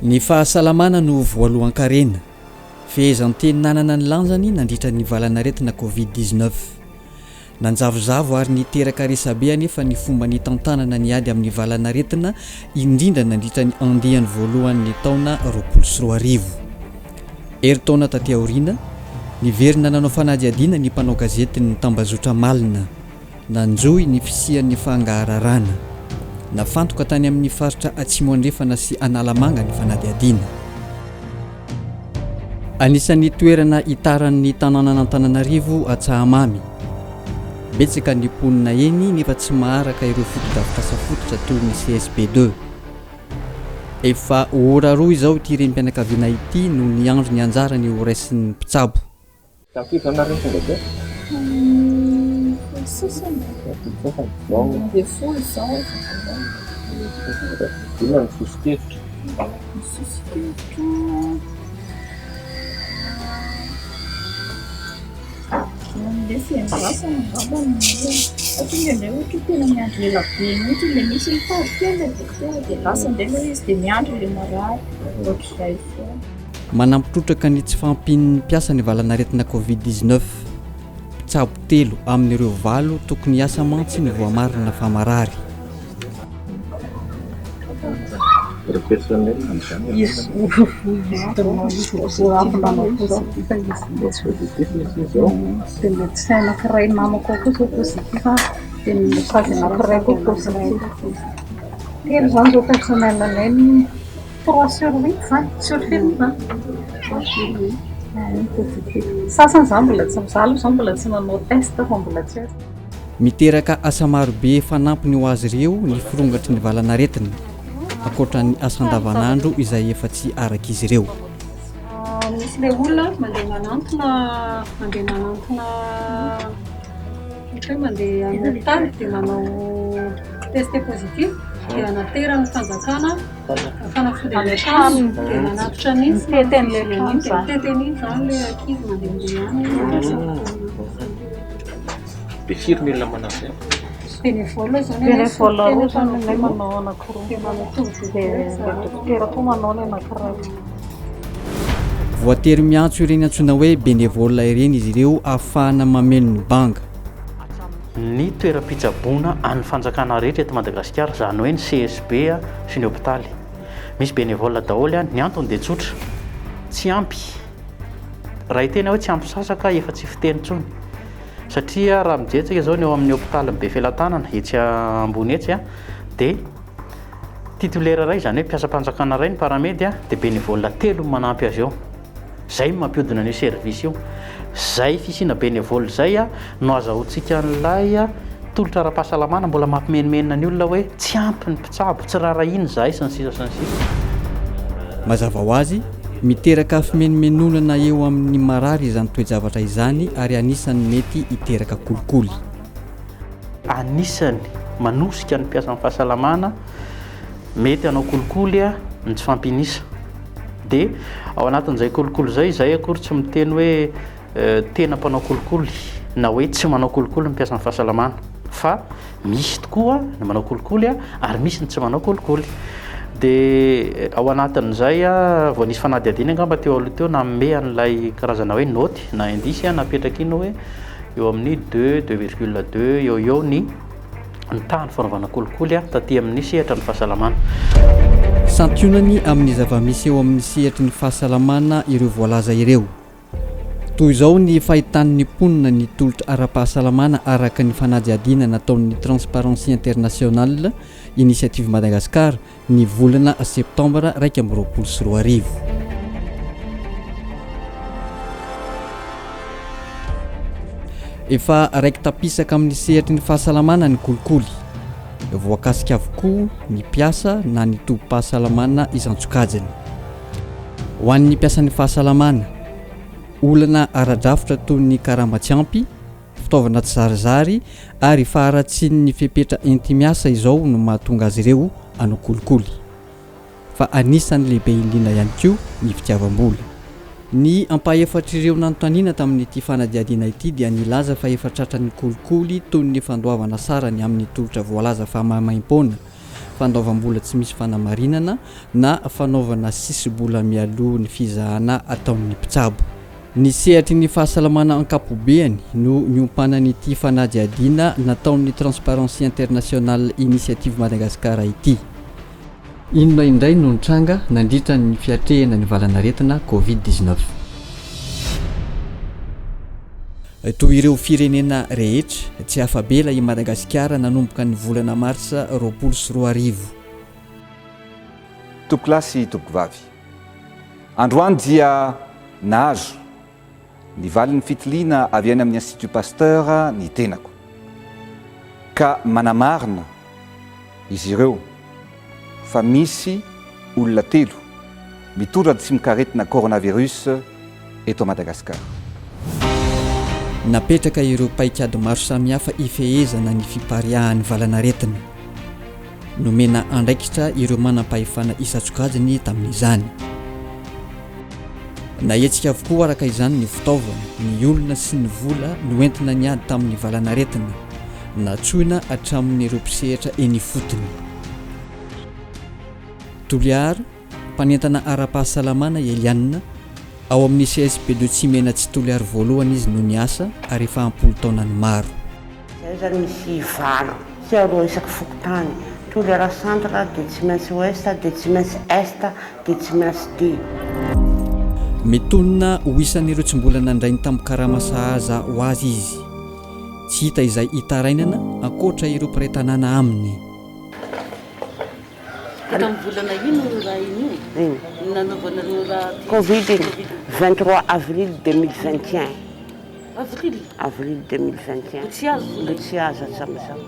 Ny fahasalamana no voalohan-karena. Fehezanteny nanana ny lanjany nandritra ny valanaretina Covid 19. Nanjavozavo ary niteraka resabe anefa ny fomba nitantanana ny ady amin'ny valanaretina, indrindra nandritra ny andiany voalohan'ny taona 2020. Herintaona taty aoriana, niverina nanao fanadihadiana ny mpanao gazetin'ny tambazotra Malina. Nanjohy ny fisian'ny fangahararana. Nafantoka tany amin'ny faritra Atsimo Andrefana sy Analamanga ny fanadihadiana. Anisan'ny toerana itaran'ny tanànan'Antananarivo Antsahamamy. Betsaka ny mponina eny nefa tsy maharaka ireo fotodrafitrasa fototra toy ny CSB ii. Efa ho ora roa izao ity renim-pianakaviana ity no niandry ny anjarany horaisin'ny mpitsabo. Tamin'ny firy izao nareo no tonga teo? Tamin'ny folo sasany. Folo sasany. Izao. 12 izao. Inona ny soso-kevitra? Ny soso-kevitro Ilay fiandrasana angamba no olana. Satria indraindray ohatra hoe tena miandry ela be mihitsy ilay misy mitarika ela dia dia lasa indray ilay izy dia miandry ilay marary. Ohatr'izay foana. Manampy trotraka ny tsy fahampian'ny mpiasa ny valanaretina Covid 19. Mpitsabo telo amin'ireo valo tokony hiasa mantsy no voamarina fa marary. Trois sur huit zany, sur firy moa zany? Trois sur huit. Positif. Sasany zany mbola tsy, za aloha zao mbola tsy nanao test fa mbola tsy haiko. Miteraka asa marobe fanampiny ho azy ireo ny firongatry ny valanaretina, ankoatra ny asa andavanandro izay efa tsy arak'izy ireo. Misy ilay olona mandeha manantona, mandeha manantona ohatra hoe mandeha any hopitaly dia manao test positif dia anateran'ny fanjakana fanafody any an-trano dia manatitra an'iny sy Mitety an'ilay trano dia izany. mitety an'iny izany ilay ankizy mandehandeha any lasa Dia firy ny olona manao izay? Bénévole izany Bénévole roa izany ny anay manao anankiroa. Dia manao tour de Dia ilay dokotera koa manao ny anankiray. Voatery miantso ireny antsoina hoe bénévole ireny izy ireo ahafahana mameno ny banga. Ny toeram-pitsaboana an'ny fanjakana rehetra eto Madagasikara, izany hoe ny CSB sy ny hopitaly. Misy bénévole daholo any. Ny antony dia tsotra, tsy ampy. Raha hiteny aho hoe tsy ampy sasaka efa tsy fiteny intsony. Satria raha mijery tsika izao ny eo amin'ny hopitalin'i Befelatanana, etsy ambony etsy, dia titulaire iray, izany hoe mpiasam-panjakana iray ny paramed, dia bénévole telo no manampy azy eo. Zay no mampiodina an'io service io. Zay fisiana bénévole zay no azahoantsika an'ilay tolotra ara-pahasalamana mbola mampimenomenona ny olona hoe tsy ampy ny mpitsabo, tsy rarahiana izahay sy ny sisa sy ny sisa. Mazava ho azy, miteraka fimenomenonana eo amin'ny marary izany toe-javatra izany ary anisan'ny mety hiteraka kolikoly. Anisany manosika ny mpiasan'ny fahasalamana mety hanao kolikoly ny tsy fahampian'isa. Dia ao anatin'izay kolikoly izay, izay akory tsy miteny hoe tena mpanao kolikoly na hoe tsy manao kolikoly ny mpiasan'ny fahasalamana fa misy tokoa ny manao kolikoly ary misy ny tsy manao kolikoly. Dia ao anatin'izay vao nisy fanadihadiana angamba teo aloha teo nanome an'ilay karazana hoe naoty na indice napetraka iny hoe eo amin'ny deux, deux virgule deux eo ho eo ny ny tahan'ny fanaovana kolikoly taty amin'ny sehatra ny fahasalamana. Santionany amin'ny zava-misy eo amin'ny sehatry ny fahasalamana ireo voalaza ireo. Toy izao ny fahitan'ny mponina ny tolotra ara-pahasalamana araka ny fanadihadiana nataon'ny Transparency International Initiative Madagascar ny volana septambra 2021. Efa raiki-tapisaka amin'ny sehatry ny fahasalamana ny kolikoly. Voakasika avokoa ny mpiasa na ny tobim-pahasalamana isan-tsokajiny. Ho an'ny mpiasan'ny fahasalamana, olana ara-drafitra toy ny karama tsy ampy, fitaovana tsizarizary ary faharatsian'ny fepetra enti-miasa izao no mahatonga azy ireo hanao kolikoly. Fa anisan'ny lehibe indrindra ihany koa ny fitiavam-bola. Ny ampahefatr'ireo nanontaniana tamin'ity fanadihadiana ity dia nilaza fa efa tratran'ny kolikoly toy ny fandoavana sarany amin'ny tolotra voalaza fa maimaimpoana. fandoavam-bola tsy misy fanamarinana na fanaovana sisi-bola mialoha ny fizahana ataon'ny mpitsabo. Ny sehatry ny fahasalamana ankapobeany no niompanan'ity fanadihadiana nataon'ny Transparency International Initiative Madagascar ity. Inona indray no nitranga nandritra ny fiatrehana ny valanaretina Covid 19? Toy ireo firenena rehetra, tsy afa-bela i Madagasikara nanomboka ny volana marsa 2020. Tompokolahy sy tompokovavy, androany dia nahazo ny valin'ny fitiliana avy any amin'ny Institut Pasteur ny tenako, ka manamarina izy ireo fa misy olona telo mitondra ny tsimokaretina coronavirus eto Madagasikara. Napetraka ireo paikady maro samihafa hifehezana ny fipariahan'ny valanaretina. Nomena andraikitra ireo manam-pahefana isan-tsokajiny tamin'izany. Nahetsika avokoa araka izany ny fitaovana, ny olona sy ny vola noentina niady tamin'ny valanaretina. Natsoina hatramin'ireo mpisehatra eny ifotony. Toliara, mpanentana ara-pahasalamana i Eliane. Ao amin'ny CSB de Tsimenatsy Toliary voalohany izy no niasa ary efa am-polo taonany maro. Zay zany misy valo sy aroa isaky fokontany, Toliara centre dia tsy maintsy ouest dia tsy maintsy est dia tsy maintsy D. Mitonona ho isan'ireo tsy mbola nandray ny tambin-karama sahaza ho azy izy. Tsy hita izay hitarainana ankoatra ireo mpiray tanàna aminy. Tamin'ny volana ino io raha iny io? Iny. No nanaovanareo raha ty Covid iny, 23 avril 2021. Avril? Avril 2021. Mbo tsy azo vola Mbo tsy azo hatramin'izao.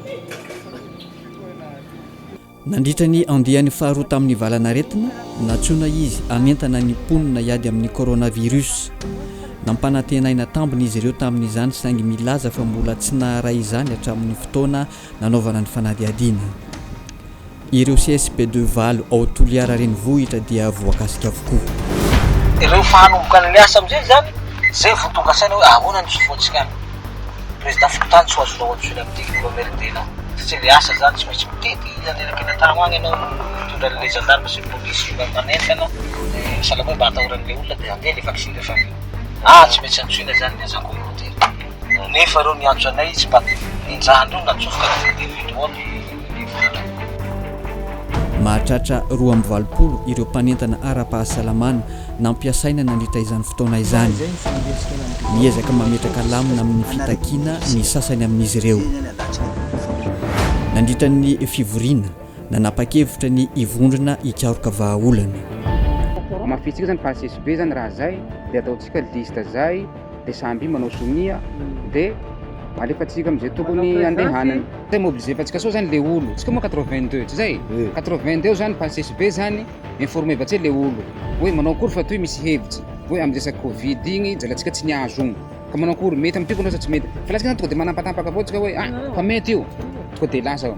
Nandritra ny andiany faharoa tamin'ny valanaretina, nantsoina izy hanentana ny mponina hiady amin'ny coronavirus. Nampanantenaina tambiny izy ireo tamin'izany saingy milaza fa mbola tsy naharay izany hatramin'ny fotoana nanaovana ny fanadihadiana. Ireo CSB de valo ao Toliara renivohitra dia voakasika avokoa. Ireo fa hanomboka an'ilay asa amin'izay izany, izay vao tonga saina hoe ahoana no hisofoantsika any. Président fokontany tsy ho azonao antsoina amin'ity communauté nao satria ilay asa izany tsy maintsy mitety anelakelan-trano agny ianao mitondra an'ilay gendarme sy ny polisy manentana dia sahala hoe mba atahoran'ilay olona dia handeha ilay vaksiny rehefa avy eo. Ah tsy maintsy antsoina izany ny agent communautaire. Nefa ireo niantso anay tsy mba ninjahan-dreo natsofoka anatin'ny devis daholo ny volanay. Mahatratra 82 ireo mpanentana ara-pahasalamana nampiasaina nandritra izany fotoana izany. Miezaka mametraka lamina amin'ny fitakiana ny sasany amin'izy ireo. Nandritra ny fivoriana, nanapa-kevitra ny hivondrona hikaroka vahaolana. Hamafisintsika zany fa HCSB zany raha zay de ataontsika liste zay de samby manao sonia de alefantsika amizay tokony andehanany. Zay mobiliser-ntsika soa zany le olo, tsika moa 82 tsy zay? 82 zany fa HCSB zany informer-ntsika le olo hoe manao akory fa toy misy hevitsy hoe amy resaky covid igny jalantsika tsy niazo ogno ka manao akory mety amty ko sa tsy mety fa lasaka zany tonga de manampatampaka avao tsika hoe ah fa mety io tonga de lasa.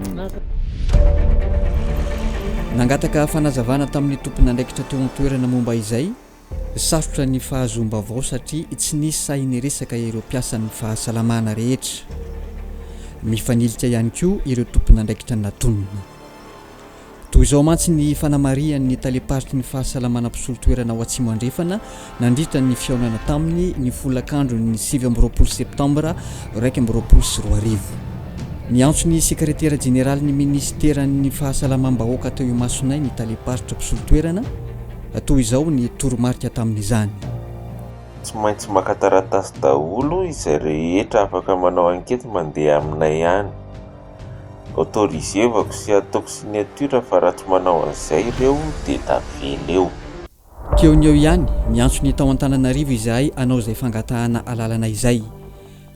Nangataka fanazavana tamin'ny tompon'andraikitra teo an-toerana momba izay, sarotra ny fahazoam-baovao satria tsy nisy sahy niresaka ireo mpiasan'ny fahasalamana rehetra. Mifanilika ihany koa ireo tompon'andraikitra natonina. Toy izao mantsy ny fanamarihan'ny talem-paritry ny fahasalamana mpisolo toerana ao Atsimo Andrefana nandritra ny fihaonana taminy ny folakandron'ny 29 septambra 2021. Niantso ny sekretera jeneralin'ny minisiteran'ny fahasalamam-bahoaka teo imasonay ny talem-paritra mpisolo toerana, toy izao ny toromarika tamin'izany. Tsy maintsy maka taratasy daholo izay rehetra afaka manao ankety mandeha aminay any. Autorisevako sy ataoko signature fa raha tsy manao an'izay ireo dia tavela eo. Teo ny eo ihany, niantso ny tao Antananarivo izahay hanao izay fangatahana alalana izay.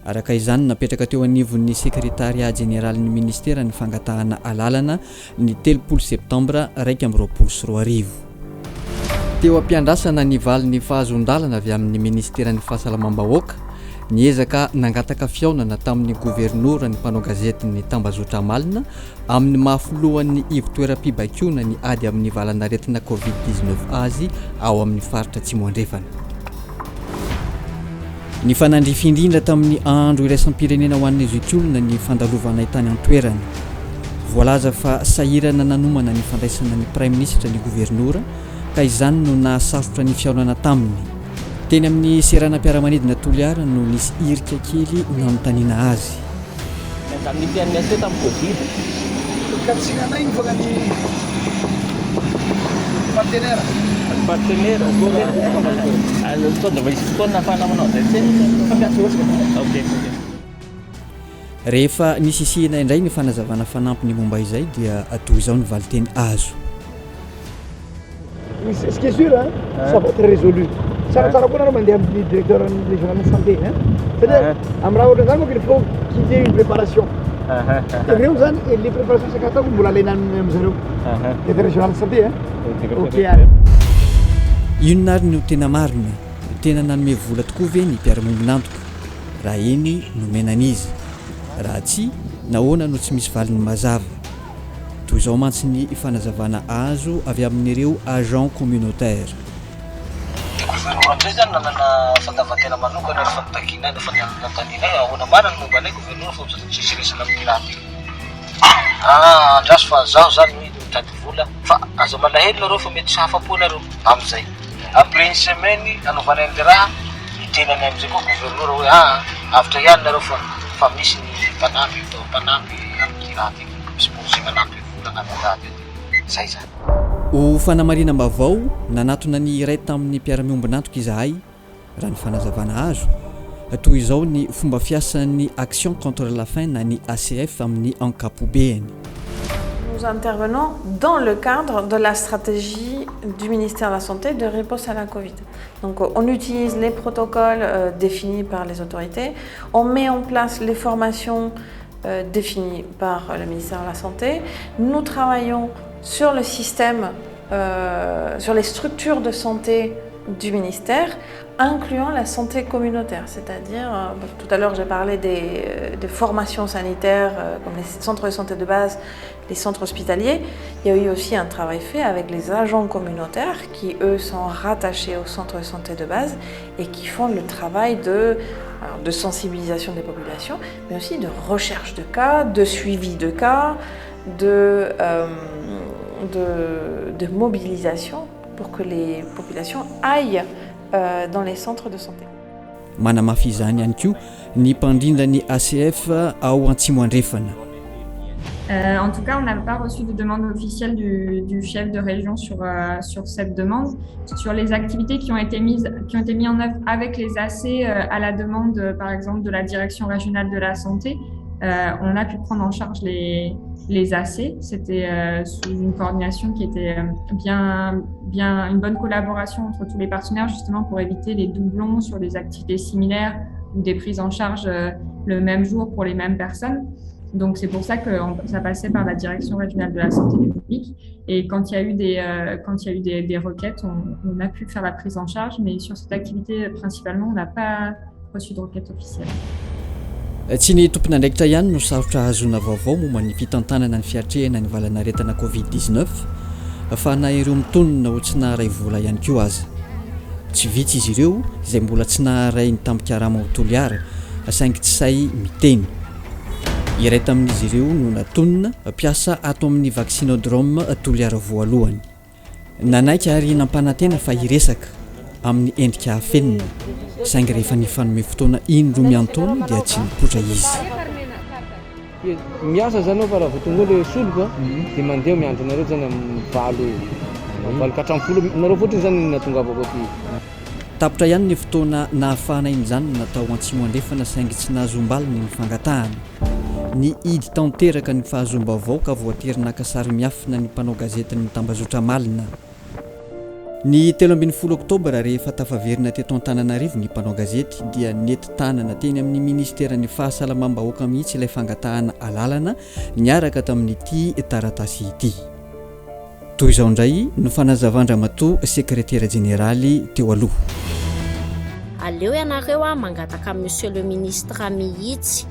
Araka izany, napetraka teo anivon'ny Sekretarià jeneralin'ny Ministera ny fangatahana alalana ny 30 septambra 2021. Teo am-piandrasana ny valin'ny fahazoan-dalana avy amin'ny Ministeran'ny Fahasalamam-bahoaka, niezaka nangataka fihaonana tamin'ny governora ny mpanao gazetin'ny tambazotra Amalona amin'ny maha filohan'ny ivon-toeram-pibaikoana ny ady amin'ny valanaretina Covid 19 azy ao amin'ny faritra Atsimo Andrefana. Nifanandrify indrindra tamin'ny andro iraisam-pirenena ho an'ny zokiolona ny fandalovanay tany an-toerana. Voalaza fa sahirana nanomana ny fandraisana ny praiminisitra ny governora ka izany no nahasarotra ny fihaonana taminy. Teny amin'ny seranam-piaramanidina Toliara no nisy hirika kely nanontaniana azy. Tamin'ny PNS teo tamin'ny Covid. Ka tsy nanay ny fa ny partenaire. Ny partenaire. Sao dia mba hisy fotoana ahafahana manao an'izay tse? Ok ok. Rehefa nisisihina indray ny fanazavana fanampiny momba izay dia toy izao ny valinteny azo. Ce qui est sûr, hein, ça va être résolu. Tsaratsara koa nareo mandeha amin'ny directeur régional de santé, hein. C'est-à-dire, amin'ny raha ohatran'izany manko il faut qu'il y ait une préparation. Ireo zany, les préparations saika ataoko mbola alaina amin'ny zareo. Directeur régional de santé, hein. Ok ary. Inona ary no tena marina? Tena nanome vola tokoa ve ny mpiara-miombon'antoka? Raha eny, nomena an'iza? Raha tsia, nahoana no tsy misy valiny mazava? Toy izao mantsy ny fanazavana azo avy amin'ireo agents communautaires. Ny governora amin'izay izany nanana fandavan-tena manokana rehefa notakianay, rehefa nanontanianay hoe ahoana marina ny momba anay governora fa ohatran'ny tsisy resaka amin'ity raha ity. Ah, andraso fa zaho izany hoy mitady vola fa aza malahelo nareo fa mety tsy hahafa-po anareo amin'izay. Après une semaine nanaovanay an'ilay raha, niteny anay amin'izay koa governora hoe aa avotra ihany nareo fa fa misy ny mpanampy mpanampy amin'ity raha ity, misy projet manampy vola anatin'ny raha ity dia zay zany. Ho fanamarinam-baovao, nanatona ny iray tamin'ny mpiara-miombon'antoka izahay, raha ny fanazavana azo. Toy izao ny fomba fiasan'ny Action contre la faim na ny ACF amin'ny ankapobeny. Nous intervenons dans le cadre de la stratégie du ministère de la Santé de riposte à la Covid. Donc on utilise les protocoles euh, définis par les autorités, on met en place les formations euh, définies par le ministère de la Santé, nous travaillons sur le système, euh, sur les structures de santé du ministère, incluant la santé communautaire, c'est-à-dire, euh, tout à l'heure j'ai parlé des, euh, formations sanitaires euh, comme les centres de santé de base, les centres hospitaliers, il y a eu aussi un travail fait avec les agents communautaires qui, eux, sont rattachés aux centres de santé de base et qui font le travail de, de sensibilisation des populations, mais aussi de recherche de cas, de suivi de cas, de, de, de mobilisation pour que les populations aillent euh, dans les centres de santé. Manamafy izany ihany koa ny mpandrindra ny ACF ao Antsimo Andrefana. Euh, en tout cas, on n'a pas reçu de demande officielle du, du chef de région sur, euh, sur cette demande. Sur les activités qui ont été mises, qui ont été mises en œuvre avec les AC euh, à la demande, par exemple, de la direction régionale de la santé, euh, on a pu prendre en charge les, les AC. C'était euh, sous une coordination qui était euh, bien, bien une bonne collaboration entre tous les partenaires, justement pour éviter les doublons sur des activités similaires ou des prises en charge euh, le même jour pour les mêmes personnes. Donc c'est pour ça que ça passait par la direction régionale de la santé publique. Et quand il y a eu des, euh, quand il y a eu des, des requêtes, on, on a pu faire la prise en charge, mais sur cette activité principalement, on n'a pas reçu de requête officielle. Tsy ny tompon'andraikitra ihany no sarotra ahazoana vaovao momba ny fitantanana ny fiatrehana ny valanaretina Covid 19 fa na ireo mitonona ho tsy naharay vola ihany koa aza. Tsy vitsy izy ireo izay mbola tsy naharay ny tambin-karama ao Toliara saingy tsy sahy miteny. Iray tamin'izy ireo no natonina, mpiasa ato amin'ny Vaccinodrome Toliara voalohany. Nanaiky ary nampanantena fa hiresaka amin'ny endrika afenina, saingy rehefa nifanome fotoana indroa miantaona dia tsy nipoitra izy. Miasa zany aho fa raha vao tonga eo le solika dia mandeha miandry anareo zany amin'ny valo amin'ny valo ka hatramin'ny folo nareo fotsiny zany no nahatongavako aty. Tapitra ihany ny fotoana nahafahanay nijanona tao Antsimo Andrefana saingy tsy nahazoam-baliny ny fangatahana. Nihidy tanteraka ny fahazoam-baovao ka voatery naka sary miafina ny mpanao gazetin'ny tambazotra Malina. Ny 13 oktobra rehefa tafaverina teto Antananarivo ny mpanao gazety dia nety tanana teny amin'ny minisiteran'ny fahasalamam-bahoaka mihitsy ilay fangatahana alalana niaraka tamin'ity taratasy ity. Toy izao indray no fanazavan-dRamatoa Sekretera Jeneraly teo aloha. Aleo ianareo a mangataka am Monsieur le Ministre mihitsy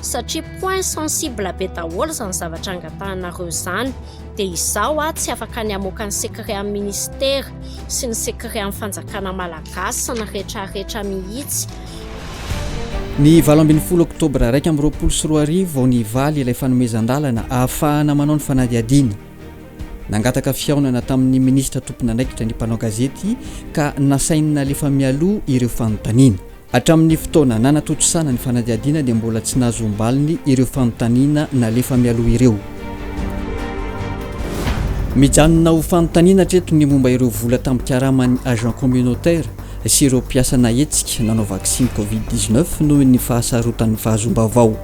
satria point sensible be daholo izany zavatra angatahanareo izany dia izaho a tsy afaka ny hamoaka ny secret am ministera sy ny secret am fanjakana malagasy sy ny retraretra mihitsy. Ny 18 oktobra 2021 vao nivaly ilay fanomezan-dalana ahafahana manao ny fanadihadiana. Nangataka fihaonana tamin'ny minisitra tompon'andraikitra ny mpanao gazety ka nasainy nalefa mialoha ireo fanontaniana. Hatramin'ny fotoana nanatontosana ny fanadihadiana dia mbola tsy nahazoam-baliny ireo fanontaniana nalefa mialoha ireo. Mijanona ho fanontaniana hatreto ny momba ireo vola tambin-karaman'ny agent communautaire sy ireo mpiasa nahetsika nanao vaksiny Covid 19 noho ny fahasarotan'ny fahazoam-baovao.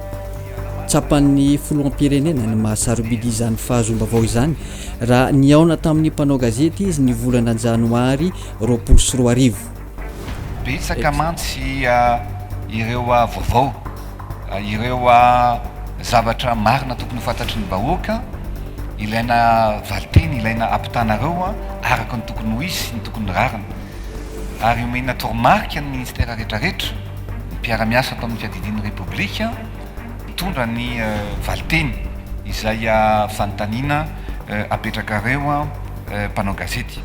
Tsapan'ny filoham-pirenena ny maha sarobidy izany fahazoam-baovao izany raha nihaona tamin'ny mpanao gazety izy ny volana janoary 2020. Betsaka mantsy ireo vaovao, ireo zavatra marina tokony ho fantatry ny vahoaka, ilaina valinteny, ilaina ampitanareo araka ny tokony ho izy sy ny tokony rariny. Ary omena toromarika ny ministera rehetrarehetra, ny mpiara-miasa ato amin'ny fiadidian'ny Repoblika, mitondra ny valinteny izay fanontaniana apetrakareo mpanao gazety.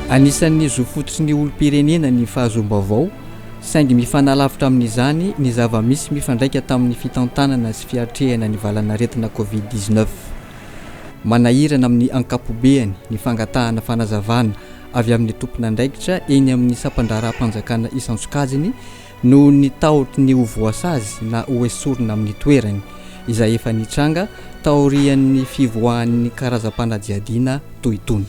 Anisan'ny zo fototry ny olom-pirenena ny fahazoam-baovao, saingy mifanalavitra amin'izany ny zava-misy mifandraika tamin'ny fitantanana sy fiatrehana ny valanaretina Covid 19. Manahirana amin'ny ankapobeany ny fangatahana fanazavana avy amin'ny tompon'andraikitra eny amin'ny sampan-draharaham-panjakana isan-tsokajiny noho ny tahotry ny ho voasazy na hoesorina amin'ny toerany, izay efa nitranga taorian'ny fivoahan'ny karazam-panadihadiana toy itony.